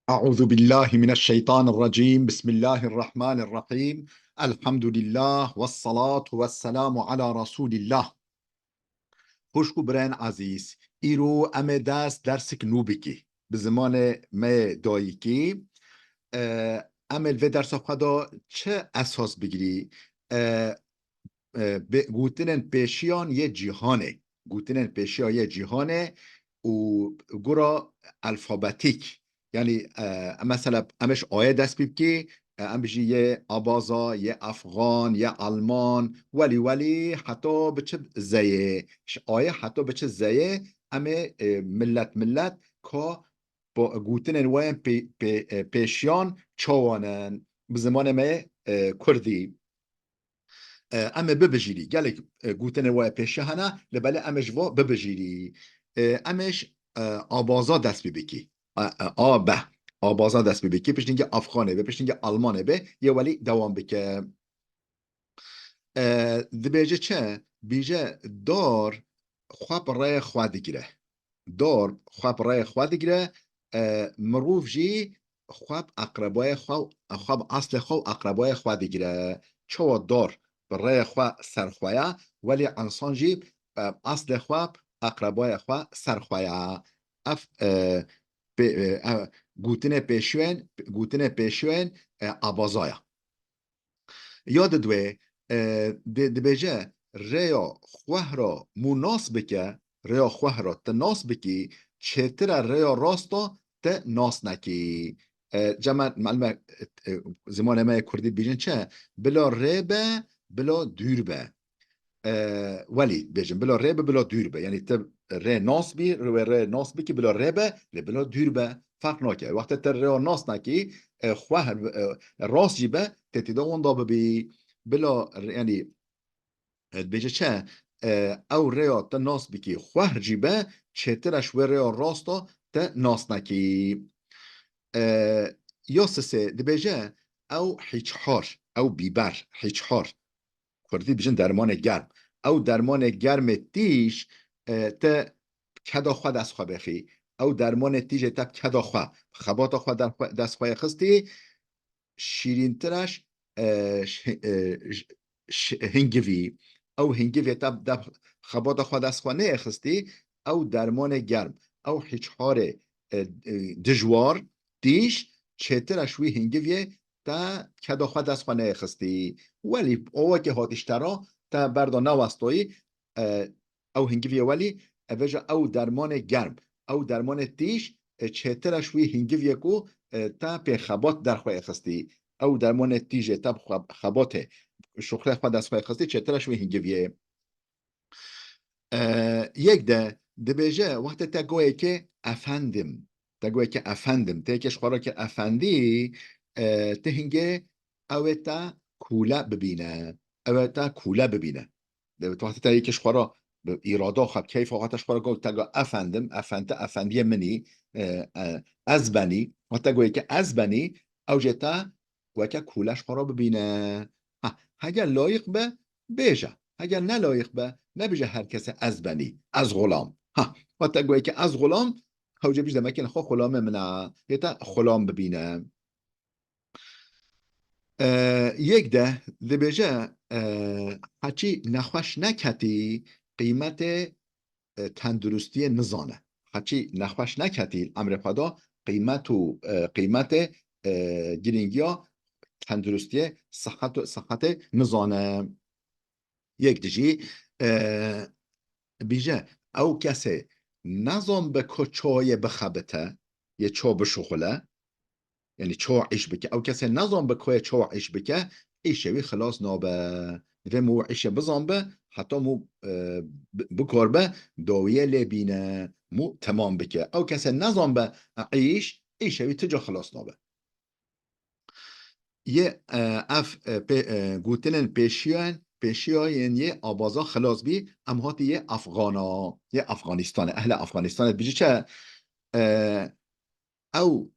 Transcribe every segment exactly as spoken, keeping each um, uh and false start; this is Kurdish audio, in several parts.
أعوذ بالله من الشيطان الرجيم. بسم الله الرحمن الرحيم. الحمد لله والصلاة والسلام على رسول الله. Xwişk û birayên ezîz, îro em ê dest dersek nû bikî. Bi zimanê me yê dayikî, e, em ê li vê dersa xwe de çi esas bigirî? E, e, bê-, gotinên pêşiyan yê cîhanê. Gotinên pêşiya yê cîhanê û gura alfabetîk. Yanî, e, mesela em ê ji ayê dest pê bikî, e, em bijî yê abaza, yê afxan, yê alman, welî, welî, heta biçi zeyê. Ji ayê heta biçi zeyê, em ê, e, millet, millet, ka po-, gotinên we yên pê-, pê-, e, pêşiyan çawan in? Bi zimanê me yê, e, kurdî. E, em ê bibijîrî. Gelek, e, gotinên we yê pêşiya hene, lê belê em ê ji vo bibijîrî. E, em ê ji, e, abaza dest pê bikî. A, e, A B. Abaza dest pê bikî. Piştî hingê afxanê be, piştî hingê almanê be, yê welî dewam bike. E, dibêje çi? Bîje dar xwe bi rêyê xwe digire. Dar xwe bi rêyê xwe digire, e, mirov jî xwe bi eqrebayê xwe, xwe bi aslê xwe û eqrebayê xwe digire. Çawa dar bi rêyê xwe ser xwe ye, welî însan jî, e, aslê xwe, eqrebayê xwe ser xwe ye. Ev, e, pê-, e, e, gotinê pêşiyên, gotinê pêşiyên, e, abaza ye. Ya didwê, e, di-, dibêje, rêya xwe ra mû nas bike, rêya xwe ra tu nas bikî, çêtir e rêya rasta tu nas nekî. E, cema, malime, e, zimanê me yê kurdî dibêjin çi? Bila rê be, bila dûr be. E, welî bêjin, bila rê be, bila dûr be. Yanî tu rê nas bî, rê, rê nas bikî, bila rê be, lê bila dûr be. Ferq nake. Wextê tu rêya nas nekî, e, xwe, e, rast jî be, tê têda wenda bibî. Bila, yanî, e, dibêje çi? E, ew rêya tu nas bikî, xwehr jî be, çêtir e ji wê rêya rasta tu nas nekî. E, ya sisê dibêje, ew hîçhar, ew bîber, hîçhar. Kurdî bijin dermanê germ. Ew dermanê germê tîj, e, te keda xwe dest xwe bêxî. Ew dermanê tîjê te keda xwe, xebata xwe der xwe, dest xwe yê xistî, şîrîntir e, ş-, e, ş-, e, ş-, ş-, hingivî. Ew hingivê te de xebata xwe dest xwe neyê xistî, ew dermanê germ. Ew hîçharê, e, e, dijwar, tîj, çêtir e ji wî hingiviyê te keda xwe dest xwe neyê xistî. Welî, o wekî hatî ji te ra, te berda newestoyî, e, ew hingiviyê welî, e, vêja ew dermanê germ, ew dermanê tîj, e, çêtir e ji wî hingiviyê ku, e, te pê xebat derxweyê xistî. Ew dermanê tîjê te bi xwe-, xebatê, şuxlê xwe dest xwe xistî, çêtir e ji wî hingiviyê. E, yek de dibêje, wextê te goyê ke efendim, te goyê ke efendim, te yekê ji xwe re ke efendî, e, ti hingê ew ê te kûle bibîne. Ew ê te kûle bibîne. De, tu wextê te yekê ji xwe re bi îrada xwe, bi keyfa xwe te ji xwe re got, te got, efendim, efendi, efendiyê min î, e, e, ez benî. Wextê te got, yekê ez benî, ew jê te weke kûle ji xwe re bibîne. Ha, heger layiq be, bêje. Heger ne layiq be, nebêje her kesê ez benî, ez xulam. Ha, wextê te got, yekê ez xulam, ew jê bêje, demekê nexwe xulamê min e. Yê te xulam bibîne. E, yek de dibêje, e, heçî nexweş neketî, qîmetê, e, tenduristiyê nizane. Heçî nexweş neketî, emrê xwe da qîmet û, e, qîmetê, e, girîngiya tenduristiyê, sihet û, sihetê nizane. Yek dijî, e, bîje, ew kesê nezan bi ku çayê bixebite, yê çawa bişuxule, yanî çawa îş bike. Ew kesê nezan bi ku yê çawa îş bike, îşê wî xilas nabe. Divê mû îşê bizan be, heta mû, e, bi-, bikar be, dawiyê lê bîne, mû temam bike. Ew kesê nezan be îş, îşê wî ti ca xilas nabe. Yê, e, ev, e, pê-, e, gotinên pêşiyan, pêşiyayên yê abaza xilas bî, em hatî yê Afxana, yê Afxanistanê, ehle Afxanistanê dibêjî çi? E, ew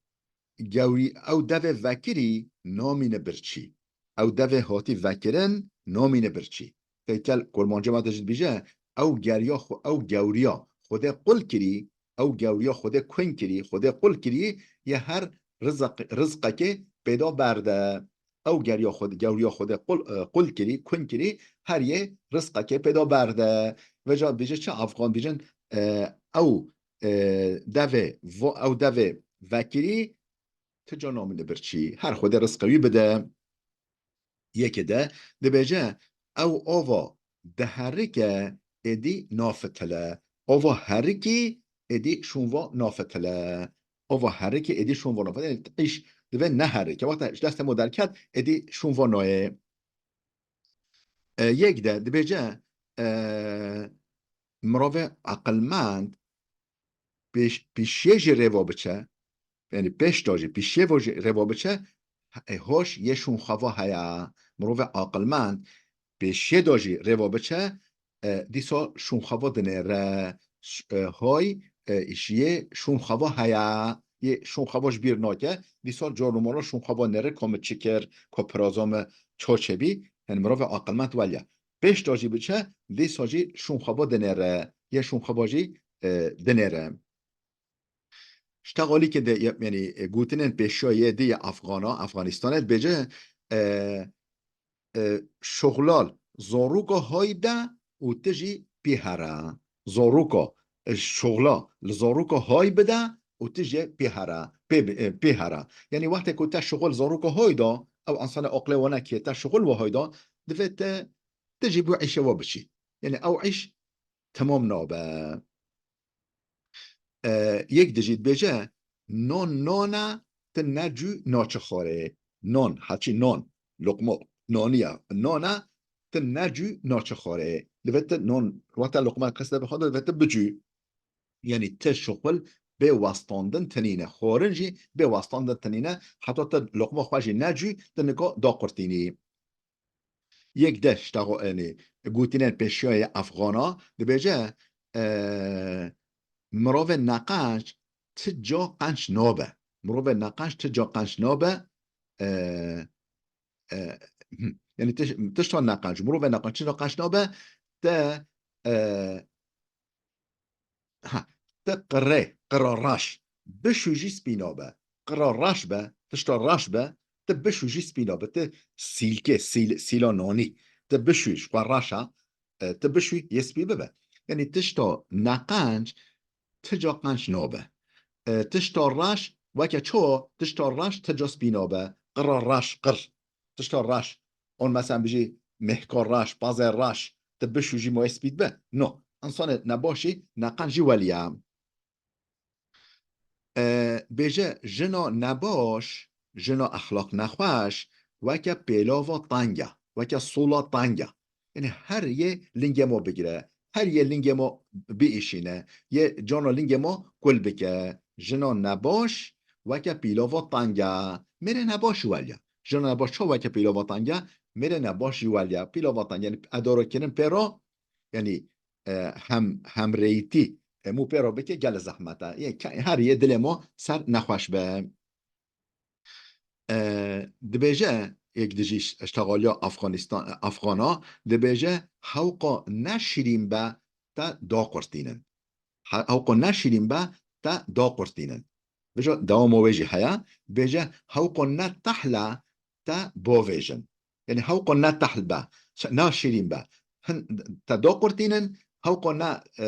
gewrî-, ew devê vekirî namîne birçî. Ew devê hatî vekirin namîne birçî. Teykel Kurmancê me de jî dibêje, ew geriya xwe, ew gewriya Xwedê qul kirî, ew gewriya Xwedê kuen kirî, Xwedê qul kirî, yê her rizq-, rizqekê pêda berde. Ew geriya xwe, gewriya xwe de qul, e, qul kirî, kun kirî, her yê rizqekê pêda berde. Vêca dibêje çi Afxan dibêjin, e, ew, e, devê, vo-, ew devê vekirî, ti ca namîne birçî. Her Xwedê rizqê wî bide. Yekê de dibêje, ew ava diherike êdî nafitile. Ava herikî êdî şûnva nafitile. Ava herikî êdî şûnva nafitile. Yanî îş divê neherike. Wexta ji destê me derket, êdî şûnva nayê. E, yek de dibêje, e, mirovê aqilmend pêş-, pêşiyê jî rêva biçe, yanî pêş de jî, pêşiyê ve jî rêva biçe, e, hoş yê şûnxava heye. Mirovê aqilmend pêşiyê de jî rêva biçe, e, dîsa şûnxava dinêre. Ş-, e, hay, e, ji yê şûnxava heye. Yê şûnxava ji bîr nake, dîsa car û mala şûnxava nêre, ka min çi kir, ka piraza min çawa çêbî, yanî mirovê aqilmend weliya. Pêş de jî biçe, dîsa jî şûnxava dinêre. Yê şûnxava jî, e, dinêre. Ji texalîkê de, ye-, yanî, e, gotinên pêşiya yê dî yê Afxana, Afxanistanê dibêje, e, e, şuxla li zaroka hay bide û ti jî pê here. Zaroka, e, şuxla li zaroka hay bide û ti jî pê here, pê bi-, e, pê here. Yanî wextê ku te şuxul zaroka hay da, ew insana aqilê wana kê te şuxul wa hay da, divê te, ti jî bi îşê wa biçî. Yanî ew îş temam nabe. E, yek de jî dibêje, non, non e, ti ne cû naçe xwarê. Non, heçî non, loqma, naniye, non e, ti ne cû naçe xwarê. Divê ti non, wexta loqma qesde bi xwe de, divê ti bicû. Yanî ti şuxul bê westandin tinîne. Xwarin jî bê westandin tinîne. Heta ti loqma xwe jî necû, ti nika daqurtînî. Yek de ji texo-, yanî, gotinên pêşiya yê Afxana dibêje, e, mirovê neqenc ti ca qenc nabe. Mirovê neqenc ti ca qenc nabe. E, e, yanî tiş-, tişta neqenc, mirovê neqenc ti ca qenc nabe, te, e, Ha, ti qirê, qira reş, bişû jî spî nabe. Qira reş be, tişta reş be, ti bişû jî spî nabe. Ti sîlkê, sîl-, sîla nanî, ti bişû ji xwe reş e, e, ti bişû yê spî bibe. Yanî tişta neqenc, ti ca qenc nabe. E, tişta reş, weke çawa, tişta reş ti ca spî nabe. Qira reş, qir. Tişta reş. On mesela bijî mehka reş, pazê reş, ti bişû jî moyê spî dibe? No. Însanê nebaş jî neqenc jî welî ye. E, bêje jina nebaş, jina exlaq nexweş, weke pêlava teng e, weke sola teng e. Yanî her yê lingê me bigire, her yê lingê me biîşîne, yê cana lingê me kul bike. Jina nebaş weke pîlava teng e. Mêrê nebaş jî welî ye. Jina nebaş çawa weke pîlava teng e? Mêrê nebaş jî welî ye. Pîlava teng e. Yanî edarekirin pê re, yanî, e, hem, hemrêyîtî, e, mû pê re bike gelek zehmet e. Yê ke-, her yê dilê me ser nexweş be. E, dibêje, yek dijî ş-, ştexaliya Afganistan, Afgana, dibêje, hewqa ne şirîn be te daqurtînin. He-, hewqa ne şirîn be te daqurtînin. Vêca dewama wê jî heye, dibêje, hewqa ne tehl e te bavêjin. Yanî hewqa ne tehl be, ş-, ne şirîn be. Hin, te daqurtînin, hewqa ne, e,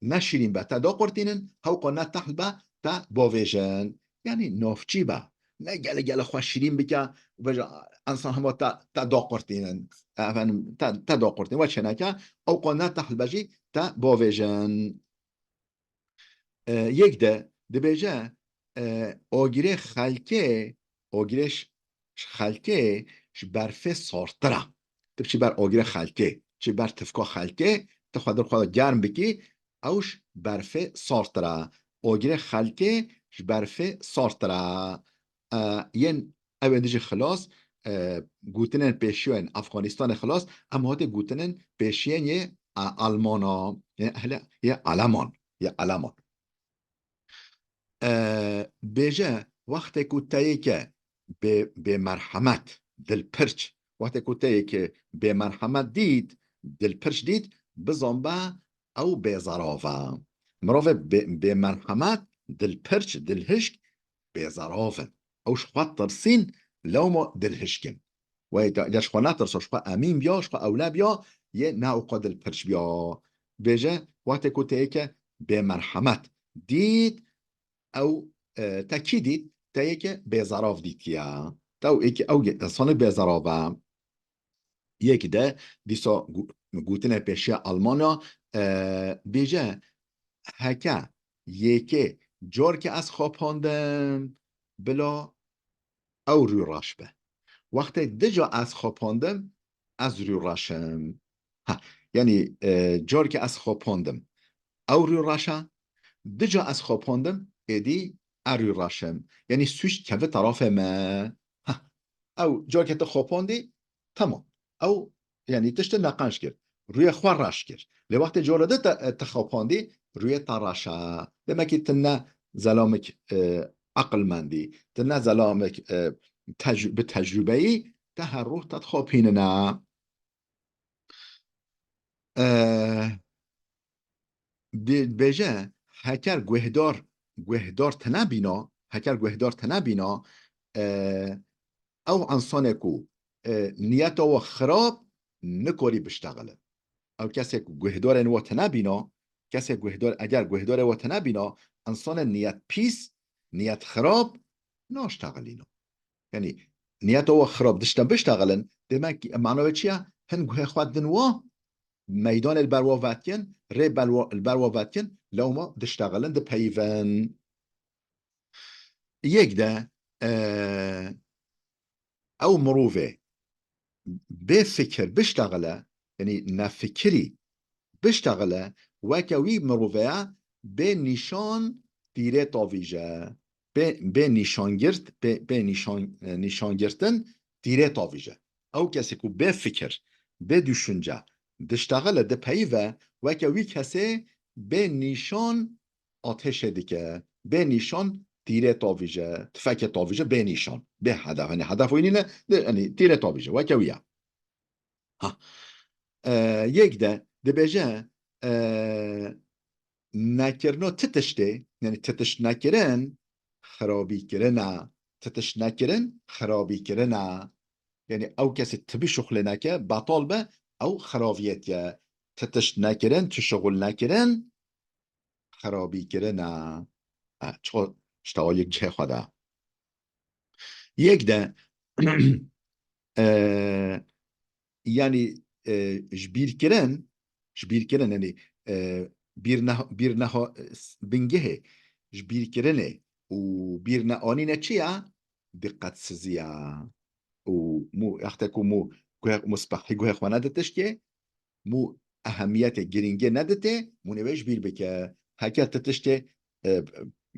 ne şirîn be, te daqurtînin, hewqa ne tehl be, te bavêjin. Yanî navçî be. Ne gele gele xwe şirîn bike, bêje, însan hema te, te daqurtînin. Efendim, te, te daqurtînin. We çêneke, hewqa ne tehl be jî te bavêjin. E, yek de dibêje, e, agirê xelkê, agirê ş-, ji xelkê ji berfê sartir e. Tu biçî ber agirê xelkê, çi ber tifka xelkê, tu xwe dir xwe germ bikî, ew ji berfê sartir e. Agirê xelkê ji berfê sartir e. E, yên ew ên dijî xilas, e, gotinên pêşiyên Afganistanê xilas, em hatê gotinên pêşiyên yê, e, Almana, yê ehle, yê Aleman, yê Aleman. E, bêje, wextê ku te yeke bê, bê merhemet, dilpirç, wextê ku te yeke bê merhemet dît, dilpirç dît, bizan be ew bêzerav e. Mirovê bê, bê merhemet, dilpirç, dilhişk, bêzerav in. Ew ji xwe tirsîn, lewma dilhişkin. Wê te, eger ji xwe netirsa, ji xwe emîn biya, ji xwe ewle biya, yê ne ewqas dilpirç biya. Bêje, wextê ku te yeke bêmerhemet dît, ew, e, te kî dît? Te yeke bêzerav dîtiye. Te ew êkî, ew insanê bêzerav e. Yek de dîsa gu-, gotinê pêşiya Almanya, e, bêje, heke yekê carke ez xapandim, bila ew rû reş be. Wextê dica ez xapandim, ez rû reş im. Ha, yanî, e, carke ez xapandim, ew rû reş e. Dica ez xapandim, êdî ez rû reş im. Yanî sûc keve tarafê me. Ha, ew carke te xapandî, temam. Ew, yanî tiştê neqenc kir. Rûyê xwe reş kir. Lê wextê cara de te, te xapandî, rûyê te reş e. Demek ki tu ne zelamek, e, aqilmendî, tu ne zelamek, e, tec-, bi tecrûbeyî, te her rû te dixapînine. E, dê-, bêje, heker guhdar, guhdar tine bîna, heker guhdar tine bîna, e, ew insanê ku, e, niyeta we xirab, nikarî biştexilin. Ew kesê ku guhdarên we tine bîna, kesê guhdar, eger guhdarê we tine bîna, insanê niyet pîs, niyet xirab, naştexilîna. Yanî niyeta we xirab dişte biştexilin, demek ki mana wê çi ye? Hin guhê xwe din wa, meydanê li ber wa vetiyin, rê ber wa, li ber wa vetiyin, lewma diştexilin, dipeyivin. Yek de, e, ew mirovê bê fikir biştexile, yanî nefikirî biştexile, weke wî miroveya bê nîşan tîrê tavîje, bê, bê nîşangirt, bê, bê nîşan, e, nîşangirtin tîrê tavîje. Ew kesê ku bê fikir, bê düşünce diştexile, dipeyive, weke wî kesê bê nîşan ateşê dike, bê nîşan tîrê tavîje, tifekê tavîje, bê nîşan, bê hedef. Yanî hedef wî nîne, de, yanî tîrê tavîje, weke wî ye. Ha. E, yek de dibêje, e, nekirina ti tiştê, yanî ti tişt nekirin, xirabîkirin e. Ti tişt nekirin, xirabîkirin e. Yanî ew kesê ti bişuxulê neke, betal be, ew xirabiyet ye. Ti tişt nekirin, ti şuxul nekirin, xirabîkirin e. E, ço, ji te yek cihê xwe de. Yek de, e, yanî, e, ji bîrkirin, ji bîrkirin, yanî, e, bîr neha-, bîr neha-, e, s-, bingehê ji bîrkirinê û bîr neanîne çi ye? Diqetsizî ye. Û mû, wexte ku mû guhê, mû spehî guhê xwe nede tiştê, mû ehemiyetê, girîngê neditê, mû newê ji bîr bike. Heke tu tiştê, e,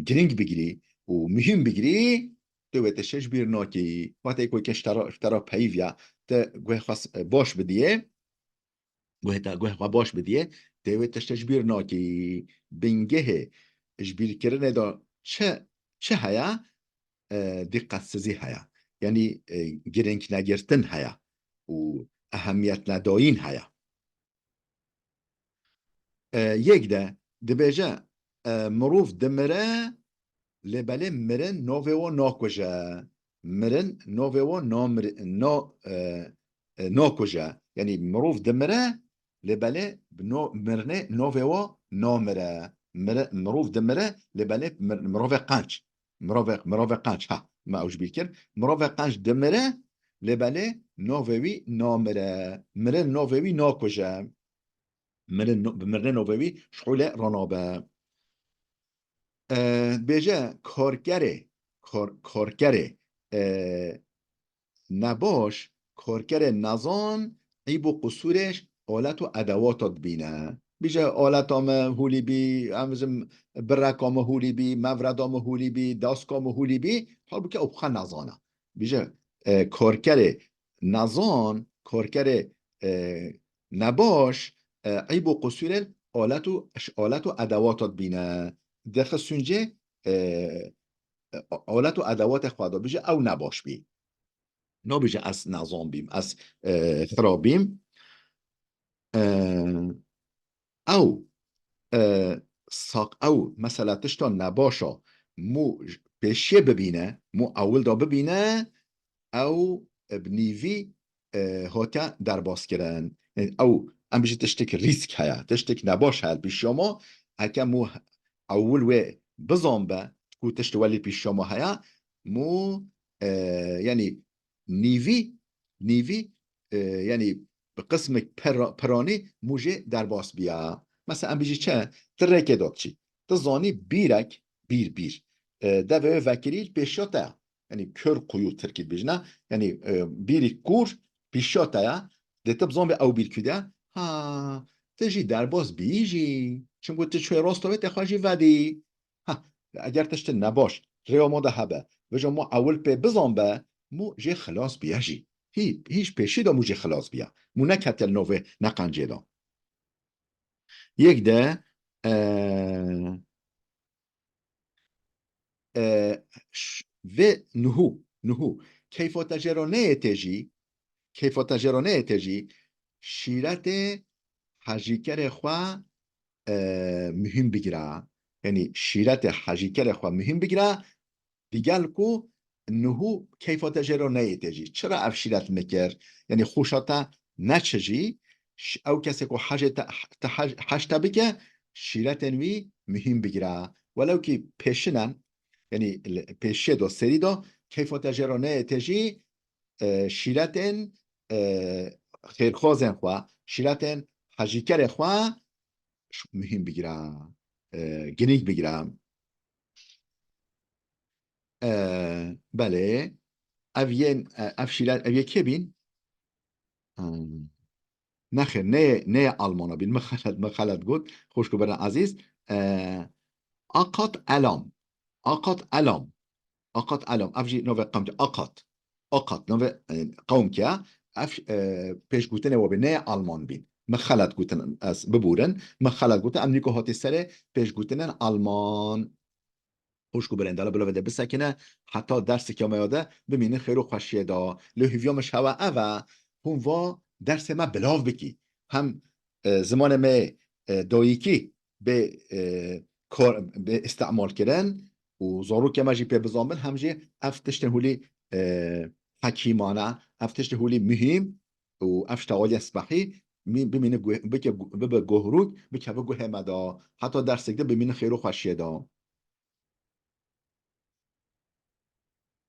girîng bigirî û muhîm bigirî, tu wê tiştê ji bîr nakî. Wextê ku yekê ji te re, ji te re peyivî ya, tu guhê xwe s-, e, baş bidiyê, guhê te, guhê xwe baş bidiyê, tu wê tiştê ji bîr nakî. Bingehê ji bîrkirinê de çi, çi heye? E, diqetsizî heye. Yanî, e, girîng negirtin heye û ehemiyet nedayîn heye. E, yek de dibêje, e, mirov dimire, lê belê mirin navê we nakuje. Mirin navê we namir-, na-, e, e, nakuje. Yanî mirov dimire, lê belê bi no-, mirinê navê we namire. Mire-, mirov dimire, lê belê mir-, mirovê qenc. Mirovê, mirovê qenc, ha, me ew ji bîr kir. Mirovê qenc dimire, lê belê navê wî namire. Mirin navê wî nakuje. Mirin no-, bi mirinê navê wî şûlê ranabe. E, bêje karkerê, kar-, karkerê, e, nebaş, karkerê nezan, eyb û qusûrê alet û edewata dibîne. Bêje aleta me hûlî bî, em bijin bireka me hûlî bî, mevreda me hûlî bî, daska me hûlî bî, halbûkî ew xwe nezane. Bêje, e, karkerê nezan, karkerê, e, nebaş, e, eyb û qusûrê alet û, ji alet û edewata dibîne. Dixe sûncê, e, e, alet û edewatê xwe de, bêje ew nebaş bî. Nabêje ez nezan bîm, ez, e, xirab bîm. E, ew, e, saq-, ew mesela tişta nebaş a, mû j-, pêşiyê bibîne, mû ewil de bibîne, ew bi nîvî, e, hate derbas kirin. Yani ew, em bijî tiştek rîsk heye, tiştek nebaş heye li pêşiya me, heke mû ewil wê bizan be ku tişt welî pêşiya me heye, mû, e, yani nîvî, nîvî, e, yani bi qismek pera-, piranî mû jê derbas biya. Mesela em bijî çi? Ti rêkê de diçî. Ti zanî bîrek, bîr, bîr. E, devê wê vekirî li pêşiya te ye. Yani kör kuyu tirkî dibêjine. Yani, e, bîrî kûr pêşiya te ye. Dê ti bizanbê ew bîr kû de. Ha, ti jî derbas bîyî jî. Çimku ti çûyê rasta wê te xwe jî vedî. Ha, eger tiştin nebaş rêya me de hebe, vêca mû ewil pê bizan be, mû jê xilas biya jî. Hî, hîç pêşî de mû jê xilas biya. Mû nekete li novê neqencê de. Yek de, e, e, ş-, vê nuhû, nuhû. Keyfa te jê re neyê tê jî, keyfa te jê re neyê tê jî, şîretê hejîkerê xwe, e, muhîm bigire. Yani şîretê hejîkerê xwe muhîm bigire, digel ku nuhû keyfa te jê re neyê tê jî. Çira ev şîret nekir? Yani xweşa te neçe jî, ş-, ew kesê ku hejê te, te hej-, hej te bike, şîretên wî muhîm bigire. Welew kî pêşinen, yani li pêşiyê de, serî de, keyfa te jê re neyê tê jî, e, şîretên, e, xêrxwazên xwe, şîretên hejîkerê xwe ş-, muhîm bigire, e, girîng bigire. E, belê, ev yên, e, ev şîret, ev yê kê bîn? E, nexêr, neyê, neyê Almana bîn. Min xelet, min xelet got. Xwişk û birên ezîz. E, Akat Elam. Akat Elam. Akat Elam. Ev jî navê qewmkê. Akat. Akat. Navê, e, qewmkê. Ev, e, pêşgotinê we bî. Neyê Alman bîn. Min xelet gotin, ez bibûrin. Min xelet gotin. Em nîko hatî serê pêşgotinên Alman. Xwişk û birên, Dala bila vê de bisekine, heta derseke me ya de bimînin xêr û xweşiyê de. Lê hêviya min ji hewe ev e, hûn va dersê me bilav bikî. Hem, e, zimanê me, e, dayikî bê, e, kar, bê îstemal kirin û zarokê me jî pê bizanbin, hem jî ev tiştên hûlî, e, hekîmane, ev tiştên hûlî muhîm û ev ji tewaliya sibehî mî-, bimîne guh-, bike gu-, bibe guhrûk, bikeve guhê me de. Heta dersek de bimînin xêr û xweşiyê de.